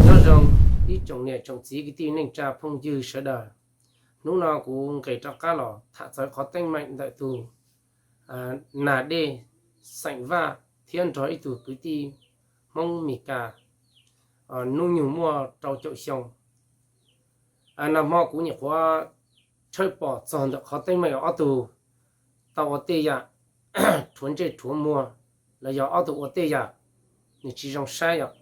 Nyob zoo ib tsoom niam tsoom txiv kwv tij neej tsa phooj ywg sawv daws. Hnub no kuv nqes rov qab los tham txog qhov teeb meem ntawm tus Nas Dej xeem Vaj thiab nrog ib tug kwv tij Hmoob Mes Kas hnub nyoog muaj rau caum xyoo. Nag hmo kuv nyuam qhuav tshawb pom txog ntawm qhov teeb meem ob tug tau ua tej yam rhuav ntsej rhuav muag, los yog ob tug ua tej yam nws tsis zoo saib yom.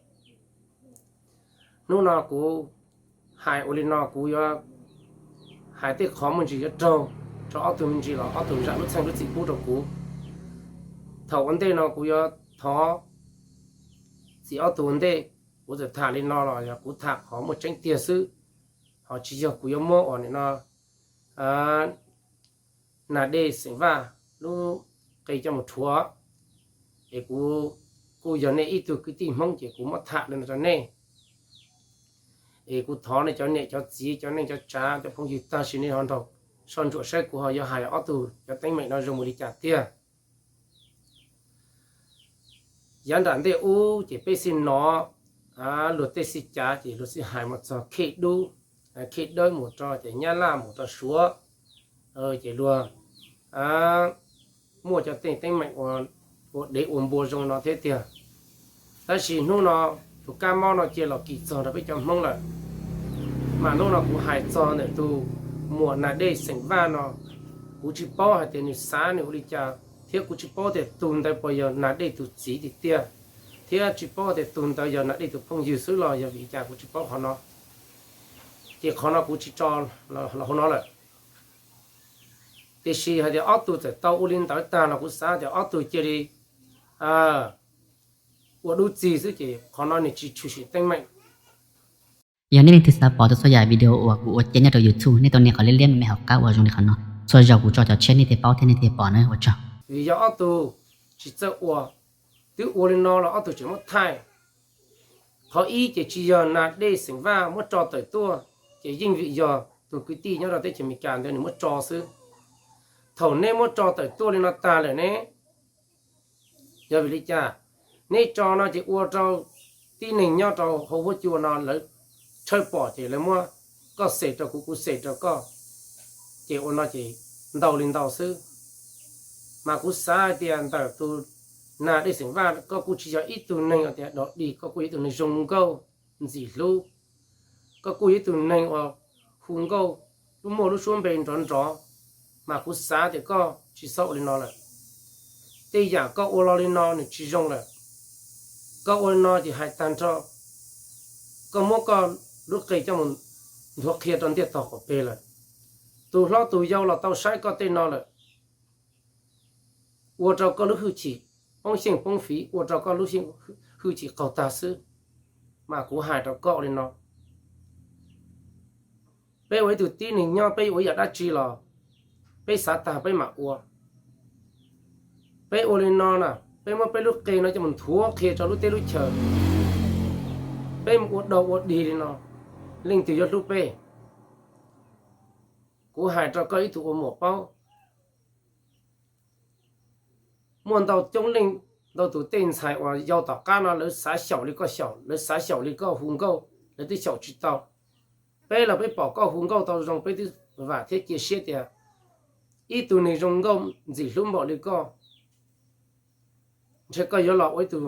Hnub no kuv hais ua li no, kuv yuav hais tej qhov muaj ntsis yuav raug rau ob tug me ntsis los ob tug zam lub txheej lub txim pub rau kuv. Thaum ua ntej no kuv yuav thov txim ob tug ua ntej. Kuv txawm tham li no los yog kuv tham qhov muaj tseeb tiag xwb, ho tsis yog kuv yuav muab ua nim no Nas Dej xeem Vaj lub qe coj mus rhuav. Es kuv kuj yog nej ib tug kwv tij Hmoob ces kuv muab tham li no rau nej. Es kuv thov nej cov niam cov txiv, cov neej cov tsav, cov phooj ywg tag sim neej ho nrog soj ntsuam saib kuv ho yuav hais ob tug cov teeb meem no zoo mus li cas tiag. Yav nram ntej ub ces peb xij hnov luag tej xij cav ces luag xij hais mus txog Khej Dub, Khej Dawb mus rau ces Nyab Laj mus rau Suav, ces luag muaj cov tej teeb meem ua dev ua npua zoo no thiab tiag. Tab sis hnub no tus kab mob no cia los kis txog rau peb cov Hmoob lawm. Mas hnub no kuv hais txog ntawm tus muam Nas Dej xeem Vaj no, kuv tsis paub hais tias nws xav nws ua li cas thiab kuv tsis paub tias tus ntawd puas yog Nas Dej tus txiv tiag tiag, thiab tsis paub tias tus ntawd yog Nas Dej tus phooj ywg xwb los yog vim li cas kuv tsis paub qhov no. Ces qhov no kuv tsis tso los hauv no lawm. Tiam sis hais tias ob tug txawm tau ua li ntawd tag los kuv xav tias ob tug cia li ua dub txig xwb ces qhov no nws tsis tshwm sim teeb meem. Yog nej leej twg xav pom tau txhua yam video uas kuv ua cev nyob rau YouTube, nej tau nias qhov liab liab me me hauv qab uas zoo li qhov no. Txhua zaus kuv tso cov tshiab nej thiaj paub thiab nej thiaj pom na, ua tsaug. Vim yog ob tug tsis txawj ua, twb ua li no los ob tug tseem muab thaij. Qhov ib ces tsis yog Nas Dej xeem Vaj muab tso tawm tuaj, ces yeej vim yog tus kwv tij nyob rau teb chaws Amelikas ntawd nws muab tso xwb. Thaum neb muab tso tawm tuaj li no tag lawm ne, yog vim li cas? Neb tso no ces ua rau tib neeg nyob rau hauv huab cua no lawv tshawb pom ces lawv muab koj xem rau kuv, kuv xem rau koj, ces ua no ces ntau li ntau xwb. Mas kuv xav hais tias ntawm tus Nas Dej xeem Vaj koj kuj tsis yog ib tug neeg uas tias dog dig, koj kuj yog ib tug neeg zoo nkauj ntxim hlub, koj kuj yog ib tug neeg uas hu nkauj, lub muaj lub suab npe nrov nrov, mas kuv xav tias koj tsis txhob ua li no lawm. Tej yam koj ua los li no nws tsis zoo lawm. Koj ua li no ces hais tag nrho, koj muab koj lub qe coj mus nthuav qhia rau ntiaj tog qaum peg lawm. Tus hlob tus yau los tau saib koj tej no lawm, ua rau koj lub hwj chim poob xyeej poob fim, ua rau koj lub hwj chim qaug tag xwb. Mas kuv hais rau koj ua li no, peb ua ib tug tib neeg nyob peb yuav ua ib yam dab tsi los peb xav tag peb mam ua. Peb ua li no na, peb muab peb lub qe no coj mus nthuav qhia rau lub teb lub chaws, peb mus ua dog ua dig li no, leej twg yuav hlub peb? Kuv hais rau koj ib tug ua muam paub, muaj ntau coob leej, ntau tus tej ntxhais uas yau tom qab no lawv xav xyaum li koj xyaum, lawv xav xyaum li koj hu nkauj, lawv twb xyaum tsis tau. Peb los peb pom koj hu nkauj tau zoo peb twb vam thiab cia siab tias ib tug neeg zoo nkauj ntxim hlub npaum li koj, ntshe koj yuav los ua ib tug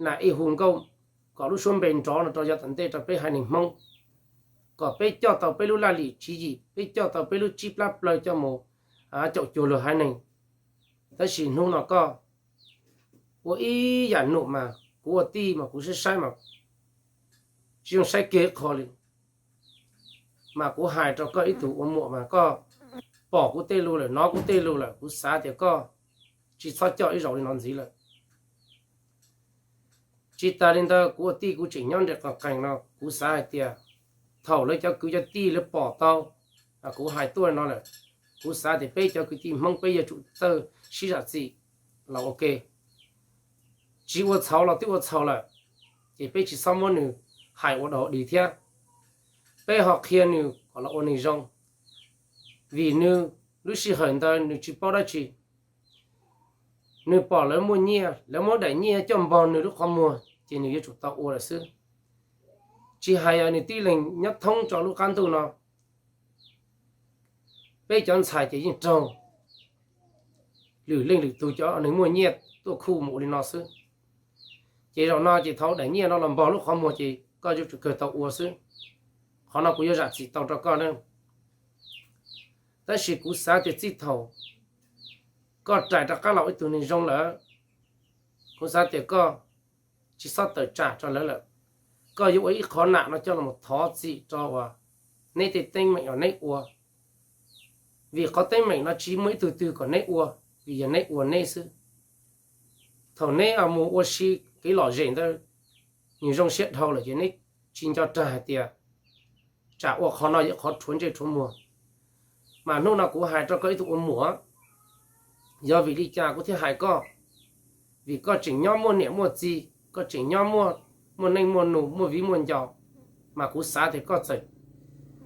nas ej hu nkauj kom lub suab npe nrov no rau yav tom ntej rau peb haiv neeg Hmoob, kom peb coj tau peb lub laj lim tswv yim, peb coj tau peb lub tsib plab plaws coj mus caum cuag luag haiv neeg. Tab sis hnub no koj ua ib yam num mas kuv ua tij mas kuv saib saib mas tsis zoo saib kiag qho li. Mas kuv hais rau koj ib tug ua muam mas koj pom kuv tej lus lawm, hnov kuv tej lus lawm, kuv xav tias koj tsis txhob coj ib zaug li no ntxiv lawm. Tsis tas li ntawd kuv ua tij kuv tseem nyob nram qees no, kuv xav hais tias thaum lawv cov kwv cov tij lawv pom tau kuv hais tuaj no lawm, kuv xav tias peb cov kwv tij Hmoob peb yuav tsum txawj sib zam txim los ua ke. Tsis ua txhaum los twb ua txhaum lawm, ces peb tsis txhob muab nws hais ua dog dig thiab. Peb ho qhia nws kom los ua neeg zoo, vim nws lub sij hawm ntawd nws tsis paub dab tsi. Nws pom lawv muaj nyiaj, lawv muab daim nyiaj coj npog nws lub qhov muag, ces nws yuav tsum tau ua lawm xwb. Tsis hais nws tib leeg nyob thoob rau lub qab ntuj no, peb cov ntxhais ces yeej raug lwm leej lwm tug cov neeg muaj nyiaj tuaj khuj mus ua li no xwb. Ces zaum no ces thaum daim nyiaj no los npog lub qhov muag ces koj yuav tsum kawg tau ua xwb. Qhov no kuv yuav zam txim tau rau koj na. Tab sis kuv xav tias txij thaum koj rais rov qab los ib tug neeg zoo lawm, kuv xav tias koj tsis txhob tawm tsam rau lawv lawm. Koj yuav ua ib qhov nam no coj los thov txim rau uas neb tej teeb meem uas neb ua, vim qhov teeb meem no tsis muaj ib tug twg kom neb ua, vim yog neb ua neb xwb. Thaum neb mus ua si kev lom zem ntawd, nws zoo siab dhau lawm ces neb tsis nco rag hais tias tsam ua qhov no yog qhov rhuav ntsej rhuav muag. Mas hnub no kuv hais rau koj ib tug ua muam, yog vim li cas kuv thiaj hais koj? Vim koj tseem nyob muaj niam muaj txiv, koj tseem nyob muaj, muaj neej muaj nus, muaj viv muaj ncaus, mas kuv xav tias koj txawm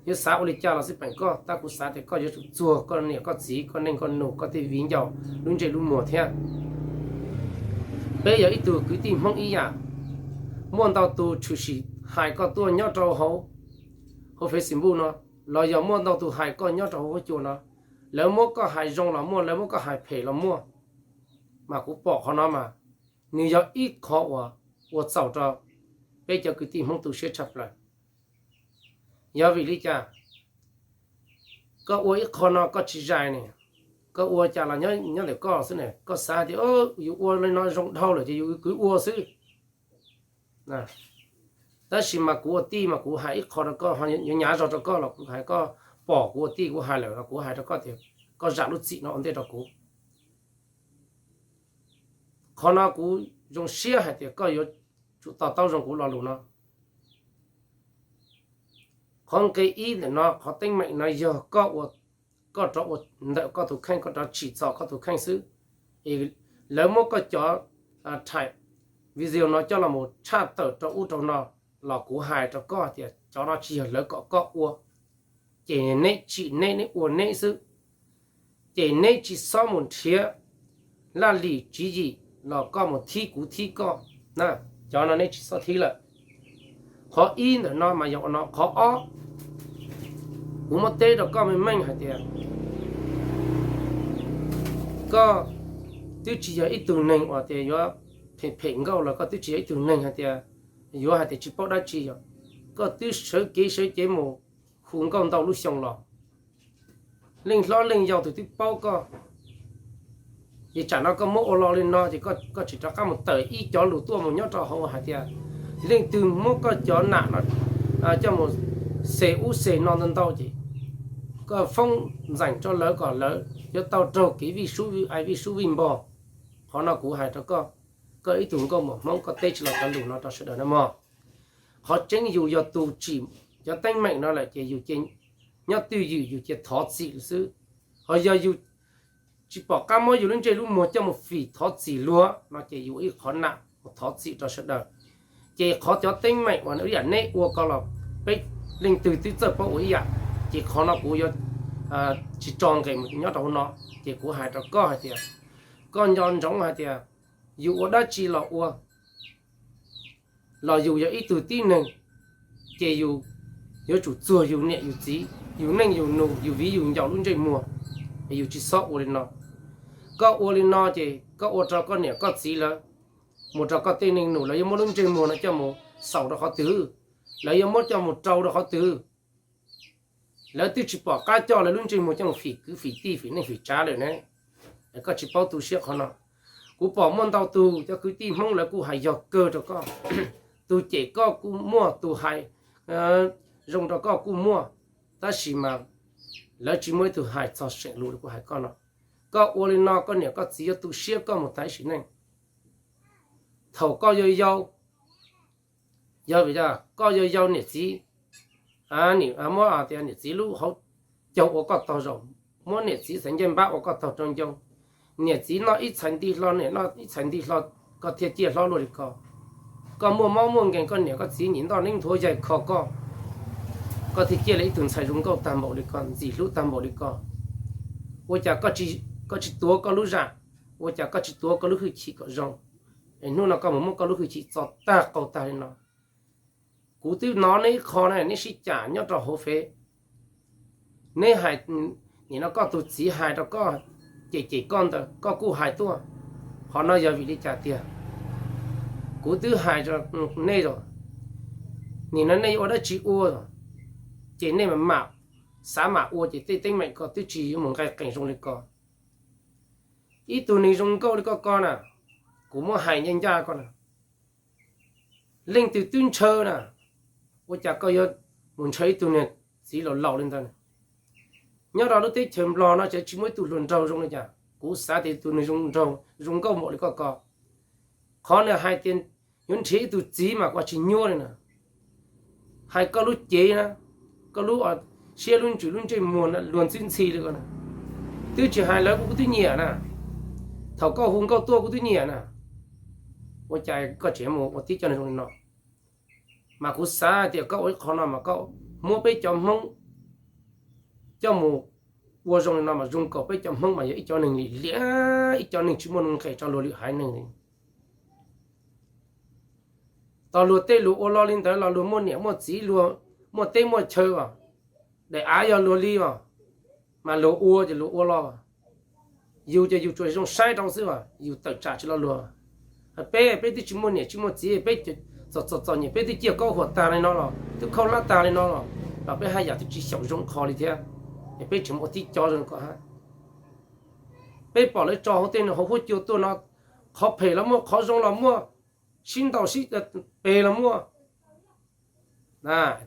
yuav xav ua li cas los xij peem koj, tab kuv xav tias koj yuav tsum txuag koj niam koj txiv, koj neej koj nus, koj tej viv ncaus lub ntsej lub muag thiab. Peb yog ib tug kwv tij Hmoob ib yam, muaj ntau tus tshwm sim hais koj tuaj nyob rau hauv, hauv Facebook no, los yog muaj ntau tus hais koj nyob rau hauv huab cua no, lawv muab koj hais zoo los muaj, lawv muab koj hais phem los muaj, mas kuv pom qhov no mas nws yog ib qhov uas ua txaus rau peb cov kwv tij Hmoob tu siab tshaj plaws. Yog vim li cas koj ua ib qho no koj tsis zais ne? Koj ua cas los nyob ntawm koj xwb ne? Koj xav tias yus ua li no zoo dhau lawm ces yus kwv ua xwb. Tab sis mas kuv ua tij mas kuv hais ib qho rau koj, yuav nyav zog rau koj los kuv hais, koj pom kuv ua tij kuv hais lawm los kuv hais rau koj tias koj zam lub txim no ua ntej rau kuv. Qhov no kuv zoo siab hais tias koj yuav tsum to taub zoo kuv lo lus no. Qhov nqe ib ntawm no, qhov teeb meem no yog koj ua, koj rov ua ntawm koj tus kheej, koj rov tsim txom koj tus kheej xwb. Lawv muab koj cov thaim video no coj los mus tshaj tawm rau ub rau no, los kuv hais rau koj tias cov no tsis yog lawv kom koj ua, ces neb tsim neb, neb ua neb xwb. Ces neb tsis txhob mus nrhiav laj lim tswv yim los koj mus thib kuv thib koj. Cov no neb tsis txhob thib lawm. Qhov ib ntawm no mas yog ua no. Qhov ob, kuv muab teb rau koj meej meej hais tias koj twb tsis yog ib tug neeg uas tias yuav phem phem nkauj los koj twb tsis yog ib tug neeg hais tias yuav hais tias tsis paub dab tsi, yog koj twb sawv kev sawv cev mus hu nkauj ntau lub xyoo los, leej hlob leej yau tus twb paub koj. Ces tsam no koj muab ua lo li no ces koj tsis rov qab mus tawm ib cov lus tuaj mus nyob rau hauv hais tias leej twg muab koj cov nam no coj mus xes ub xes no ntau ntau ces koj foob ntxeem rau lawv kom lawv yuav tau raug kev vij sub vij ai vij sub vij npog. Qhov no kuv hais rau koj, koj ib tug nkauj muam Hmoob koj teb tsis los cov lus no rau sawv daws na mog. Qhov tseeb yus yog tus tsim cov teeb meem no lawm ces yus cia nyob twj ywm yus cia thov txim xwb. Ho yog yus tsis pom qab muab yus lub ntsej lub muag coj mus fim thov txim luag no ces yus ib qhov nam mus thov txim rau sawv daws. Ces qhov cov teeb meem uas ib yam neb ua ko los peb leej twg twb txawj paub ua ib yam, ces qhov no kuv yuav tsis tso nqes mus nyob rau hauv no. Ces kuv hais rau koj hais tias koj nco ntsoov hais tias yus ua dab tsi los ua, los yus yog ib tug tib neeg, ces yus yuav tsum txuag yus niam yus txiv, yus neej yus nus, yus viv yus ncaus lub ntsej muag, es yus tsis txhob ua li no. Koj ua li no ces koj ua rau koj niam koj txiv lawv, mus rau koj tej neej nus lawv yuav muab lub ntsej muag no coj mus xaus rau qhov twg? Lawv yuav muab coj mus rau rau qhov twg? Lawv twb tsis pom qab coj lawv lub ntsej muag coj mus fim kwv fim tij fim neej fim tsav lawm ne. Koj tsis paub tu siab qhov no. Kuv pom muaj ntau tus cov kwv tij Hmoob lawv kuj hais yog kawg rau koj, tus cem koj kuj muaj, tus hais zoo rau koj kuj muaj, tab sis mas lawv tsis muaj ib tug hais txog seem lus li kuv hais koj no. Koj ua li no koj niam koj txiv yuav tu siab koj mus tas sim neej. Thaum koj yau yau, yog vim koj yau yau niam txiv, muab tias niam txiv lub hauv caug ua koj taug zaum, muab niam txiv txhais ncej npab ua koj taug rau ncoo. Niam txiv noj ib txhais nti hlo, niam noj ib txhais nti hlo, koj thiaj ciaj hlob luaj li ko. Koj muaj mob muaj nkees, koj niam koj txiv nyiam ntoj neeb nthuav yaig kho koj, koj thiaj ciaj li ib tug ntxhais zoo nkauj tag npaum li ko, ntxim hlub tag npaum li ko. Ua cas koj tsis tuav koj lub zam? Ua cas koj tsis tuav koj lub hwj chim kom zoo? Es hnub no koj mus muab koj lub hwj chim txo tag qaug tag li no. Kuv twb hnov neb ib qho na, neb sib cam nyob rau hauv fev. Neb hais, nim no koj tus txiv hais rau koj, cem cem koj ntawd koj kuj hais tuaj. Qhov no yog vim li cas tiag? Kuv twb hais rau nej lawm, nim no nej yuav ua dab tsi ua, ces nej mam xav mam ua ces tej teeb meem ko twb tsis yuav mus nqaij qees zoo li ko. Ib tug neeg zoo nkauj li koj ko na, kuv muab hais ncaj ncaj koj na, leej twg twb ntshaw na, ua cas koj yuav mus ntshaw ib tug niag txiv laus laus li ntawd? Nyob rau lub teb chaws Nplog no tseem tsis muaj ib tug hluas nraug zoo li cas. Kuv xav tias tus neeg zoo nraug zoo nkauj npaum li koj ko, qhov nws hais tias yuav nrhiav ib tug txiv mas kuv tsis nyuaj li na. Hais koj lub cev na, koj lub siab lub ntsws lub ntsej muag luag ntxhi ntxhi li ko na, twb tsis hais lawv kuv twb nyiam na. Thaum koj hu nkauj tuaj kuv twb nyiam na. Ua cas koj tseem mus ua tib cov neeg zoo li no? Mas kuv xav tias koj ua ib qho no mas koj muab peb cov Hmoob coj mus ua zoo li no mas zoo nkaus peb cov Hmoob mas yog ib cov neeg lim hiam, ib cov neeg tsis muaj nuj nqes rau luag lwm haiv neeg li. Tos luag tej luag ua lo li ntawd los luag muaj niam muaj txiv, luag muaj teb muaj chaw os, daim av yog luag li os, mas luag ua ces luag ua los. Yus ces yus tsuas zoo saib rau xwb os, yus tawm tsam tsis lo luag. Peb, peb twb tsis muaj niam tsis muaj txiv, peb txom txom txom nyem, peb twb ciaj kaub huam tag li no los, twb khaub hlab tag li no los, los peb haj yam twb tsis xyaum zoo qho li thiab. Es peb tseem ua tib cov zoo ko hab. Peb pom lawv tso hauv tej hauv huab cua tuaj no, qhov phem los muaj, qhov zoo los muaj, sib ntaus sib peg los muaj.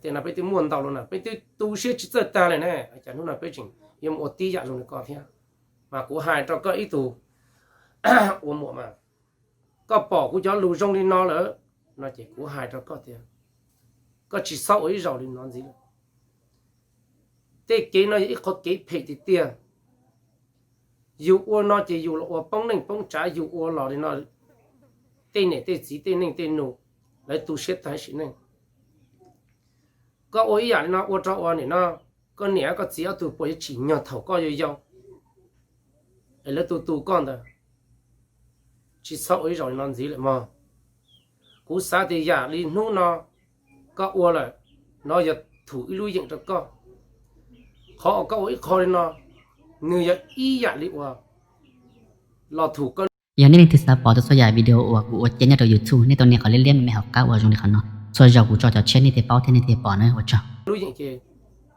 Tej no peb twb muaj ntau lawm na, peb twb tu siab tsis txawj tag li ne, cas hnub no peb tseem yuav mus ua tib yam zoo li ko thiab? Mas kuv hais rau koj ib tug ua muam mas, koj pom kuv cov lus zoo li no lawm no ces kuv hais rau koj tias, koj tsis txhob ua ib zaug li no ntxiv lawm. Tej kev no yog ib qho kev phem tiag tiag. Yus ua no ces yus los ua poob neej poob tsav, yus ua los li no tej niam tej txiv tej neej tej nus lawv tu siab tag sim neej. Koj ua ib yam li no ua rau ua nim no koj niam koj txiv ob tug puas yuav tsim nyog thaum koj yau yau es lawv tu tu koj ntawd? Tsis txhob ua ib zaug li no ntxiv lawm mog. Kuv xav tias yam li hnub no koj ua lawm, no yog thum ib lub yeem rau koj. Qhov uas koj ua ib qho li no, nws yog ib yam li uas los thum koj. Yog nej leej twg xav pom tau txhua yam video uas kuv ua cia nyob rau YouTube, nej tau nias qhov liab liab me me hauv qab uas zoo li qhov no. Txhua zaus kuv tso cov tshiab nej thiaj paub thiab nej thiaj pom na, ua tsaug. Lub yeem ces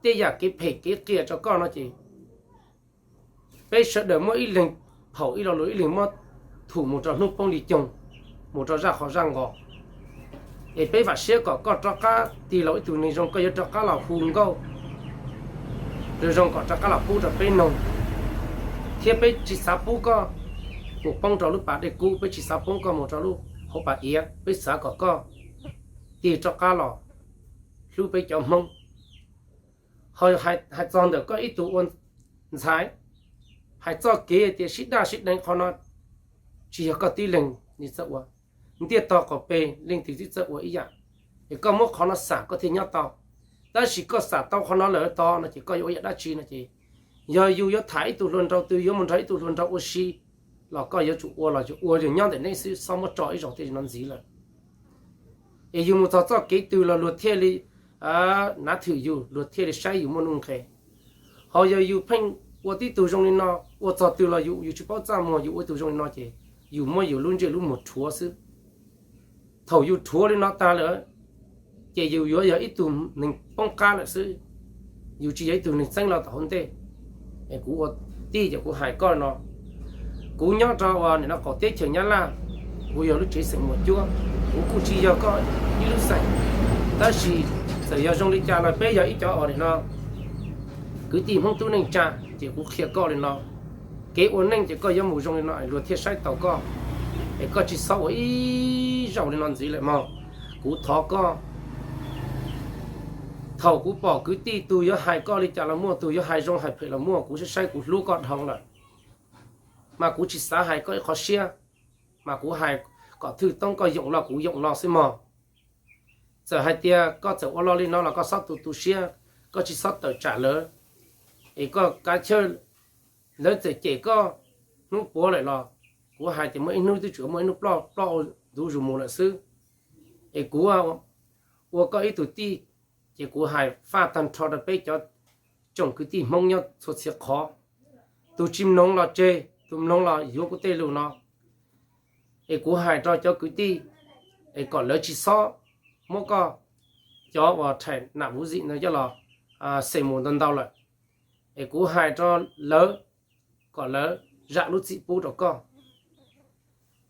tej yam kev phem kev qias rau koj no ces peb sawv daws muab ib leeg phaum ib lo lus, ib leeg muab thum mus rau hnub poob li coog, mus rau zaj qhov zaj nqos. Es peb vam siab kom koj rov qab tig los ib tug neeg zoo, koj yuav rov qab los hu nkauj zoo zoo kom rov qab los pub rau peb noog, thiab peb tsis xav pub koj mus poob rau lub pas dej kub, peb tsis xav pub koj mus rau lub hauv pas iav, peb xav kom koj tig rov qab los hlub peb cov Hmoob. Ho hais txog ntawm koj ib tug ua ntxhais, hais txoj kev tias sib daj sib deev qhov no, tsis yog koj tib leeg li txawj ua, ntiaj tog qaum pes leej twg twb txawj ua ib yam. Es koj muab qhov no xam koj thiaj nyob tau. Tab sis koj xam tau qhov no lawm tod no ces koj yuav ua yam dab tsi no ces, yog yus yuav tham ib tug hluas nraug twg, yuav mus nrog ib tug hluas nraug ua si los koj yuav tsum ua los yus ua yus nyob ntawm neb xwb, txhob muab tso ib zaug tej no ntxiv lawm. Es yus mus txog txoj kev twg los luag thiaj li nav thwm yus, luag thiaj li saib yus muaj nuj nqes. Ho yog yus pheej ua tib tug zoo li no, ua txog twg los yus, yus tsis paub txaj muag, yus ua ib tug zoo li no ces yus muab yus lub ntsej lub muag rhuav xwb. Thaum yus rhuav li no tag lawm, ces yus yuav yog ib tug neeg poob qab lawm xwb, yus tsis yog ib tug neeg txeeb los tom hauv ntej. Es kuv ua tij ces kuv hais koj no, kuv nyob rau ua nim no qaum teb chaws Nyab Laj, kuv yog lub tsev xeem Muas Cuab, kuv kuj tsis yog koj ib lub xeem. Tab sis txawm yog zoo li cas los peb yog ib cov ua nim no kwv tij Hmoob tub neej tsa, ces kuv qhia koj li no, kev ua neej ces koj yuav mus zoo li no luag thiaj saib taus koj. Es koj tsis txhob ua ib zaug li no ntxiv lawm mog, kuv thov koj. Thaum kuv pom kwv tij tus yuav hais koj li cas los muaj, tus yuav hais zoo hais phem los muaj, kuv saib saib kuv hlub koj dhau lawm, mas kuv tsis xav hais koj ib qho siab, mas kuv hais kom thwj toob koj yoom los kuv yoom los xwb mog. Txawm hais tias koj txawm ua lo li no los koj txhob tu tu siab, koj tsis txhob tawm tsam lawv. Es koj kav chawj, lawv txawm cem koj hnub puav lawm los kuv hais tias muaj ib hnub twb tseem muaj ib hnub ploj ploj ntub zus mus lawm xwb. Es kuv ua koj ib tug tij, ces kuv hais faj tag nrho rau peb cov tsoom kwv tij Hmoob nyob txhua txhia qhov. Tus tsis mloog los tseg, tus mloog los yuav kuv tej lus no. Es kuv hais rau cov kwv tij, es kom lawv tsis txhob muab koj cov uas thaim nam vuv zim no coj los xes mus ntau ntau lawm. Es kuv hais rau lawv kom lawv zam lub txim pub rau koj.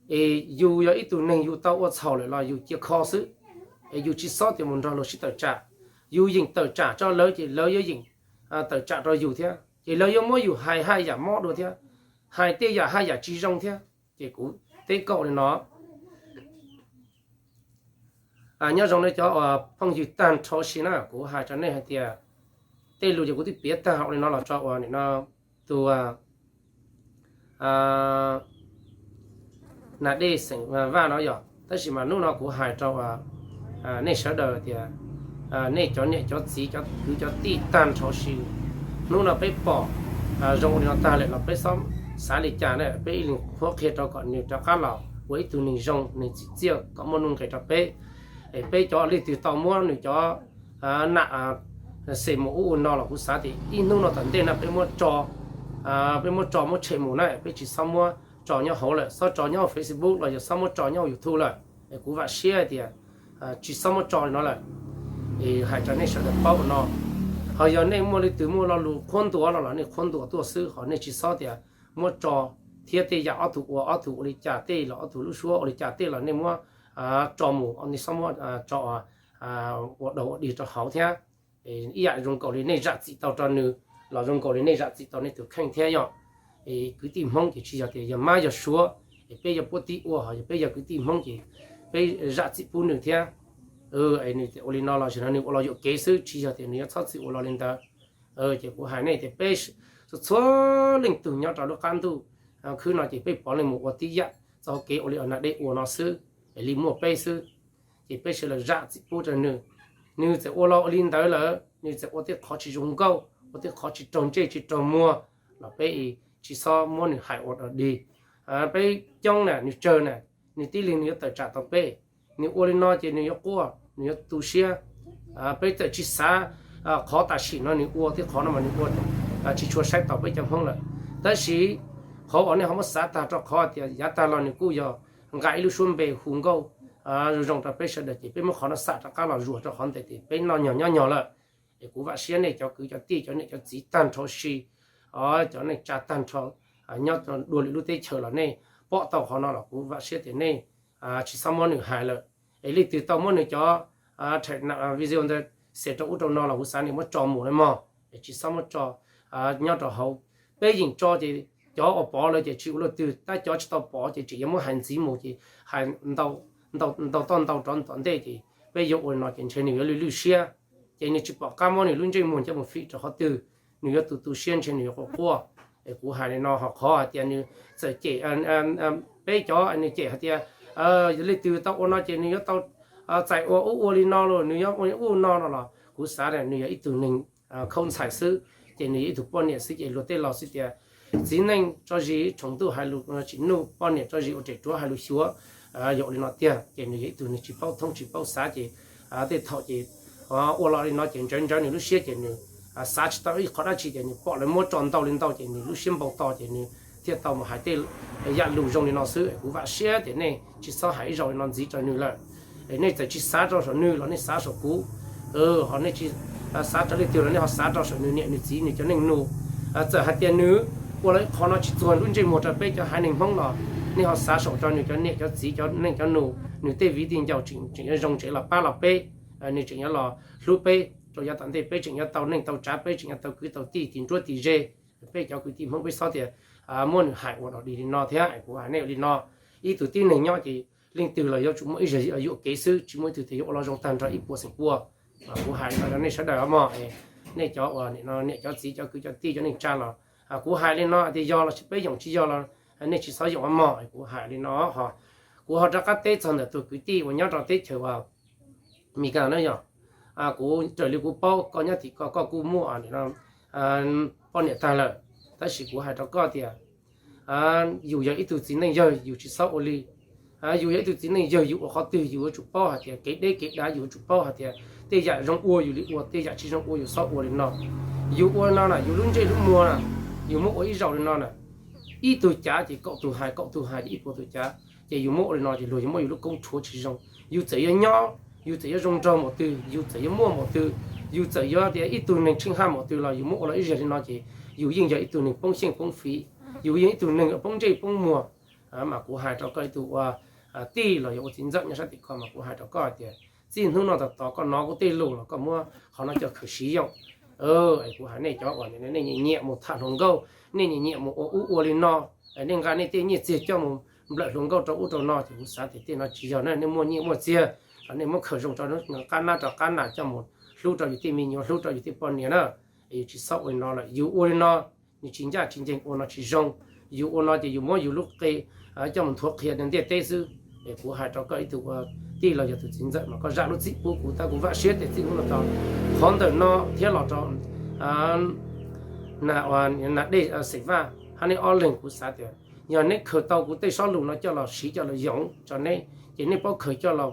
Es yus yog ib tug neeg yus tau ua txhaum lawm los yus cia kho xwb, es yus tsis txhob tias mus nrog luag sib tawm tsam. Yus yeem tawm tsam rau lawv ces lawv yuav yeem tawm tsam rau yus thiab, ces lawv yuav muab yus hais haj yam mob dua thiab, hais tej yam haj yam tsis zoo thiab. Ces kuv teb koj li no, nyob zoo li cov phooj ywg tag nrho si na, kuv hais rau nej hais tias tej lus ces kuv twb piav tag hauv li no los tso uas nim no tus Nas Dej xeem Vaj no yog, tab sis mas hnub no kuv hais rau nej sawv daws tias nej cov niam cov txiv cov kwv cov tij tag nrho si, hnub no peb pom zoo ua li no tag lawm los peb xob xav li cas na, peb ib leeg qhuab qhia rau kom nws rov qab los ua ib tug neeg zoo neeg tsim txiaj kom muaj nuj nqis rau peb. Es peb cov leej twg tau muab nws cov nam xes mus ub ua no los kuv xav tias ib hnub no tom ntej na peb muab tso, peb muab tso muab tshem mus na, peb tsis xob muab tso nyob hauv lawm, xob tso nyob hauv Facebook los yog xob muab tso nyob hauv YouTube lawm. Es kuv vam siab hais tias tsis xob muab tso li no lawm. Es hais rau nej sawv daws paub ua no, ho yog nej muaj leej twg muaj lo lus qhuab ntuas no los nej qhuab ntuas tuaj xwb, ho nej tsis xob tias muab tso thiab tej yam ob tug ua ob tug ua li cas tej los ob tug lub suab ua li cas tej los nej muab tso mus, nej xob muab tso ua daug ua dig rau hauv thiab. Ib yam zoo nkaus li nej zam txim tau rau nws los zoo nkaus li nej zam txim tau nej tus kheej thiab yom. Es kwv tij Hmoob ces tsis yog tias yog mab yog suav, es peb yog puab tib ua, ho yog peb yog kwv tij Hmoob ces peb zam txim pub nws thiab. Nws ua li no los sis no nws ua los yuam kev xwb, tsis yog tias nws yuav txhob txwm ua los li ntawd. Ces kuv hais nej tias peb txhua txhua leej tug nyob rau lub qab ntuj khwb no ces peb puav leej mus ua tib yam txoj hauv kev ua li Nas Dej ua no xwb, es li muaj peb xwb. Ces peb sawv daws zam txim pub rau nws. Nws txawm ua los ua li ntawd lawm, nws txawm ua tej qhov tsis zoo nkauj, ua tej qhov tsis raug ntsej tsis raug muag los peb tsis xob muab nws hais ua dog dig. Peb coob na nws tsawg na, nws tib leeg nws yuav tawm tsam tau peb. Nws ua li no ces nws yuav quaj nws yuav tu siab. Peb txawm tsis xav qhov tam sim no nws ua tej qhov no mas nws ua tsis tshua saib taus peb cov Hmoob lawm. Tab sis qhov uas nej ho muab xav tag rau qhov tias yav tag los nws kuj yog nqa ib lub suab npe hu nkauj zoo zoo rau peb sawv daws ces peb muab qhov no xam rov qab los zuas rau qhov ntawd tias peb noj nyog nyob nyog lawm. Es kuv vam siab nej cov kwv cov tij cov niam cov txiv tag nrho si, cov neej tsa tag nrho nyob dua lwm lub teb chaws los nej pom tau qhov no los kuv vam siab tias nej tsis xob muab nws hais lawm. Es leej twg tau muab nws cov video ntawd xes rau ub rau no los kuv xav nej muab tso mus na mog, es tsis xob muab tso nyob rau hauv. Peb yeem tso ces cov uas pov lawm ces tsis ua luaj twg, tab cov tsis tau pov ces tseem yuav muab hais ntxiv mus ces hais ntau toj ntau rov tom ntej ces peb yuav ua li no ces ntshe nws yuav lwj lwj siab, ces nws tsis pom qab muab nws lub ntsej muag coj mus fim rau qhov twg, nws yuav tu tu siab ntshe nws yuav quaj quaj. Es kuv hais li no ho qhov hais tias nws txawm cem peb cov nws cem hais tias leej twg tau ua no ces nws yuav tau txais ua ub ua li no los nws yuav ua ub no no los kuv xav nws yog ib tug neeg khaub ntxhais xwb, ces nws yog ib tug poj niam xwb ces luag tej laus xwb tias txiv neej tso zis tshoom ntuj hais lus tsis nuj, poj niam tso zis ua res ruav hais lus xyuav. Yog ua li no tiag ces nws yog ib tug neeg tsis paub thoob tsis paub xav ces tej thaum ces ua los li no ces ntsawv ntsawv nws lub siab ces nws xav tsis tau ib qhov dab tsi ces nws pom lawv muab tso ntau li ntau ces nws lub siab npau taws ces nws thiaj tau mus hais tej yam lus zoo li no xwb. Kuv vam siab tias nej tsis txhob hais ib zaug li no ntxiv rau nws lawm. Nej txawm tsis xav rau saum nws los nej xav saum kuv, ho nej tsis xav rau leej twg los nej ho xav rau saum nws niam nws txiv nws cov neej nus. Txawm hais tias nws ua los ib qho no tsis txuag lub ntsej muag rau peb cov haiv neeg Hmoob los nej ho xav saum rau nws cov niam cov txiv cov neej cov nus, nws tej viv tej ncaus tseem yuav zoo tsev los pab los peb, nws tseem yuav los hlub peb rau yav tom ntej, peb tseem yuav tau neej tau tsav, peb tseem yuav tau kwv tau tij tim nruab tim ze. Peb cov kwv tij Hmoob peb txhob tias muab nws hais ua dog dig li no thiab. Kuv hais nej ua li no, ib tug tib neeg nyob ces leej twg los yuav tsum muaj ib zaug yuam kev xwb, tsis muaj ib tug tias yuav ua los zoo tag nrho ib puas xeem pua. Kuv hais li no rau nej sawv daws mog, nej cov uas niam cov txiv cov kwv cov tij cov neej tsa los kuv hais li no tias yog los sis peb yoom tsis yog los nej tsis txhob yoom mog. Kuv hais li no ho kuv ho rov qab teb txog ntawm tus kwv tij uas nyob rau teb chaws Meskas na yog, kuv raws li kuv paub koj nyob tim ko koj kuj muaj poj niam tag lawm, tab sis kuv hais rau koj tias yus yog ib tug txiv neej yawg yus tsis txhob ua li. Yus yog ib tug txiv neej yawg, yus ua qhov twg yus yuav tsum paub hais tias kev deb kev dav, yus yuav tsum paub hais tias tej yam zoo ua yus li ua, tej yam tsis zoo ua yus txhob ua li no. Yus ua no na, yus lub ntsej lub muag na, yus muab ua ib zaug li no na, ib tug cav ces kaum tug hais, kaum tug hais ces ib puas tug cav. Ces yus muab ua li no ces luag yuav muab yus lub koob rhuav tsis zoo. Yus txawm yuav nyob, yus txawm yuav zoo nraug npaum twg, yus txawm yuav muaj npaum twg, yus txawm yuav tias ib tug neeg tsheej haj npaum twg los yus muab ua los ib zaug li no ces yus yeej yog ib tug neeg poob xyeej poob fiv, yus yeej ib tug neeg poob ntsej poob muag. Mas kuv hais rau koj ib tug ua tij los yog ua txiv ntxawm nyob sab tim ko mas kuv hais rau koj hais tias txij hnub no tom tod koj hnov kuv tej lus los koj muab qhov no coj khaws siv yooj. Es kuv hais nej cov uas nej nyiam nyiam mus tham hluas nkauj, nej nyiam nyiam mus ua ub ua li no, nej nqa nej tej nyiaj txiag coj mus nplawm hluas nkauj rau ub rau no ces kuv xav tias tej no tsis yog na, nej muaj nyiaj muaj txiag los nej muab khaws zoo rau qab nab rau qab nas coj mus hlub rau yus tej me nyuam, hlub rau yus tej poj niam na. Yus tsis txhob ua li no lawm, yus ua li no nws tsis ncaj tsis ncees, ua no tsis zoo. Yus ua no ces yus muab yus lub qe coj mus nthuav qhia ntiaj teb xwb. Es kuv hais rau koj ib tug ua tij los yog tus txiv ntxawm mas koj zam lub txim pub kuv, tab kuv vam siab tias txij hnub no tod qhov ntawm no thiab los rau nas dej xeem vaj hab neb ob leeg, kuv xav tias yog neb khaws tau kuv tej sob lus no coj los siv coj los yoov rau neb ces neb paub khaws coj los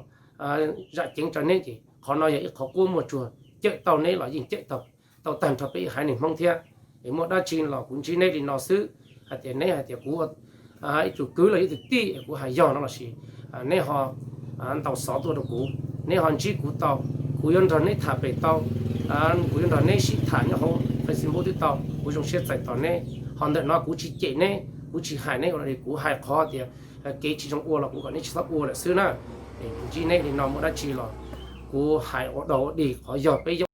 zam ceev rau neb ces qhov no yog ib qhov quab muaj tsuag, cawm tau neb los yeej cawm tau, tau tag nrho peb ib haiv neeg Hmoob thiab. Es muaj dab tsi los kuv ntsib neb li no xwb, hais tias neb hais tias kuv ib tug kwv los yog ib tug tij es kuv hais yog no lossis neb ho ntaus xov tuaj rau kuv, neb ho ntsib kuv tau, kuv yuav nrog neb tham pem tau, kuv yuav nrog neb sib tham nyob hauv Facebook twb tau, kuv zoo siab txais tos neb. Ho ntawm no kuv tsis cem neb, kuv tsis hais neb ua li, kuv hais qhov tias kev tsis zoo ua los kuv kom neb tsis txhob ua lawm xwb na. Es kuv ntsib neb li no muaj dab tsi los kuv hais ua dog ua dig, qhov yog peb